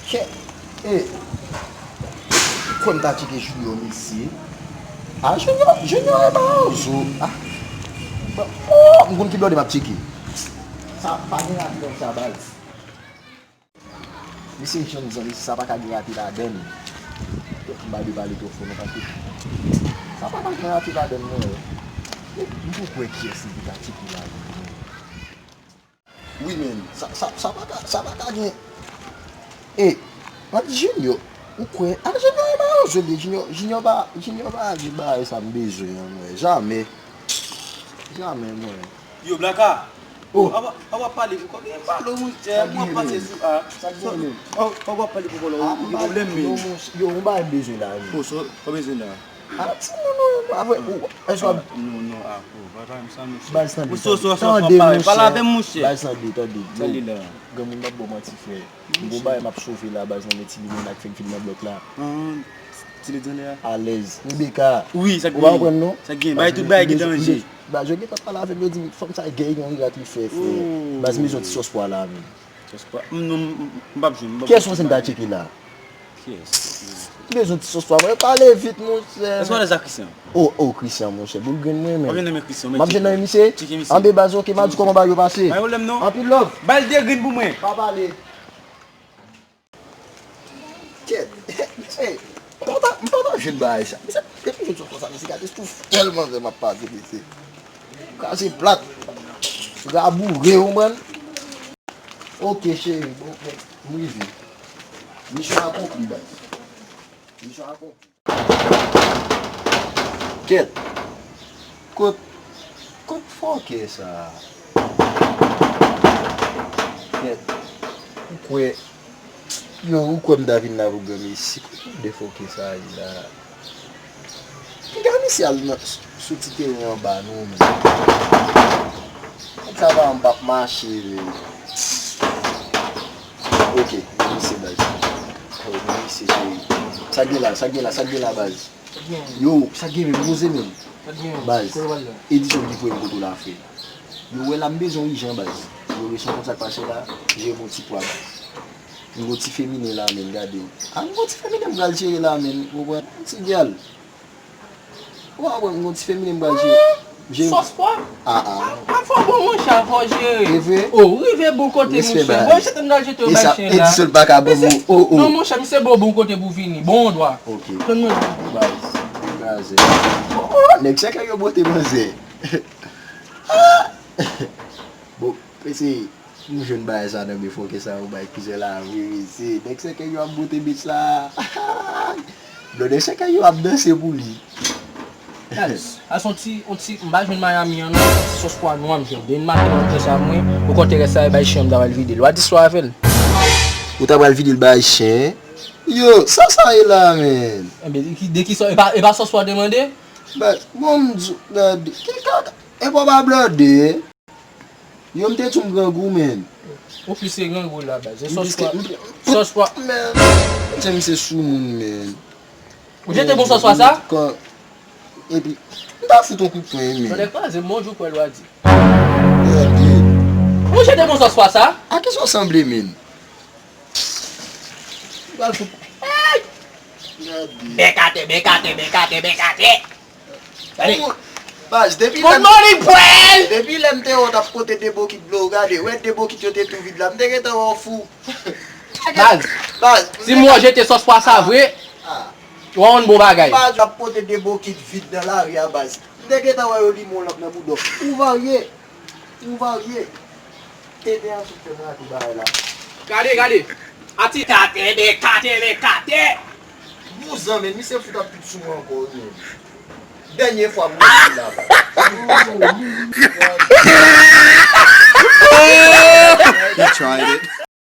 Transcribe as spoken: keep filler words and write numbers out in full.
Kè, e, kwè m ta tcheke Junior, mesye. A, Junior, Junior e Mawozo. A, oh, m konn ki blòdè m ap tcheke. Sa pa gen rate nan sa, baz. Mesye, jan m di, mesye, sa pa ka gen rate ladan l. M pa vle pale twò fò non, paske sa pa ka gen rate ladan l, mwen. M poko kwè kiyès li ki ta tcheke la, mwen. Wi, men, sa, sa, sa pa ka, sa pa ka gen. E, mwen di Junior, ou kwè, a, Junior e Mawozo li, Junior, Junior pa, Junior pa di bagay sa m bezwen an, mwen, jamè. Jamè, mwen. Yo, Blaka. Oh. An w ap pale pou kòb, e pale, monchè, mwen pase sou a. Sa k gen, men? An w ap pale pou kòb la, ou gen pwoblèm, men. Yo, yon bagay m bezwen la, men. Oh, sa w bezwen la? A, timoun, ou pa vre, ou, èske w ap... Non, non, a, oh, pa, pa, sa, monchè. Baz, tande, tande, monchè. Pale avè m, monchè. Baz, tande, tande. Granmoun nan bon manti, frè. M gon bagay m ap sove la, baz, nan men ti limon ak fèk vin nan blòk la. Ti ledi anlè a. Alèz. Rebecca. Wi, sa k gen? Ou pa konprann, non? Sa k gen? Bay tout bagay ki danje. Baz, yo gentan pale avè m, yo di m fanm sa gay, yon rat li fè, frè. Baz, m bezwen ti sòs pwa la, men. Sòs pwa? M, non, m, m, m p ap jwenn, m p ap jwenn. Kiyès ou panse m ta tcheke la? Kiyès? M bezwen ti sòs pwa. Mwen pale vit, monchè. Èske w ale a Christian? Oh, oh, Christian, monchè. Boul grenn mwen, men. W ap jwenn nan men Christian, men. M ap jwenn nan men misye? Tcheke misye. Anbe baz, ok, m ap di kòman bagay yo pase. Pa gen pwoblèm, non. Anpil love. Bay l de grenn pou mwen. Pa pale. Kèt. Mesye, m pa ta, m pa ta jwenn bagay sa. Mesye, depi jodi sòs pwa sa, mesye, gade sou tèl manzè m ap pase, mesye. Kraze plat. Raboure, ou konprann? Ok, cheri, bon, bon, m rive. Misyon akonpli, baz. Misyon akonpli. Kèt. Kot, kot fòkè sa a? Kèt. Ou kwè, yo, ou kwè m ta vin la pou granmesi? Kot de fòkè sa a ye la? Piga misye al nan, sou ti teren anba nou, men. Nèg sa pa, m p ap mache, men. Ok, misye baz. Oh, misye cheri. Sa gen la, sa gen la, sa gen la, baz. Yo, sa gen menm, poze menm. Baz, Edison ki voye m kote w la, frè. Yo wè la, m bezwen w ijan, baz. Yo, Edison, konn sa k pase la, jere m yon ti pwa, baz. M gon ti feminen la, men, gade. A, m gon ti feminen m pral jere la, men. Ou konprann? Yon ti gyal. Ou pa konprann, m gon ti feminen m pral jere. Sòs pwa? A, a. A, fò bon monchè, fò jere. E vre? O, ou rive bon kote, monchè. Bon, se te m pral jete yo bay chen la. Edison pa ka bon, bon. O, o. Non, monchè, misye bon, bon kote pou vini. Bon dwa. Ok. Tann mwen. Baz. Kraze. O, o, nèg chakay yo bote manzè. Bon, mesye, m jwenn bagay sa nan men fòkè sa yo bay kouzen la vre, mesye. Nèg chakay yo ap bote bitch la. Blòdè chakay yo ap danse pou li. Guys, a se yon ti, yon ti, m pa jwenn Miami an non, se sòs pwa nwa m jwenn. Demen maten m ap fè sa mwen, okontrè sa e bay chen m ta pral vide l. W a di swa avè l. Ou ta pral vide l bay chen? Yo, sa sa ye la, men? Enben, de ki, de ki sò, e pa, e pa sòs pwa w te mande? Baz, bon, m di w, gade, ki kaka, e pa w pa blòde? Yo, m te di w m grangou, men. Ou plis ke grangou la, baz. E sòs pwa, sòs pwa. Men, jan misye sou moun, men. Ou jete bon sòs pwa sa? Epi, m ta fout yon kout pwen, men. Tande kraze, m bon jou kwè l w a di. Gade. Ou jete bon sòs pwa sa? A kisa w sanble, men? Ou pral fout. Hey! Gade. Bèk atè, bèk atè, bèk atè, bèk atè. Gade. Baz, depi lè m, depi lè m te wè w t ap pote de bokit dlo, gade, wè de bokit yo te tou vid la, m te gentan wè w fou. Baz, baz, si m wè w jete sòs pwa sa vre, w a yon bon bagay. Baz, w ap pote de bokit vid nan lari a, baz. M te gentan wè yo limen w lanp nan bouda w. Ou varye. Ou varye. Tenten an sot fè m rate bagay la. Gade, gade. Ati katè, bèk katè, bèk katè. Vouzan, men, misye fout ap pit sou mwen ankò, wi, men. Dènye fwa pou mwen la. He tried it.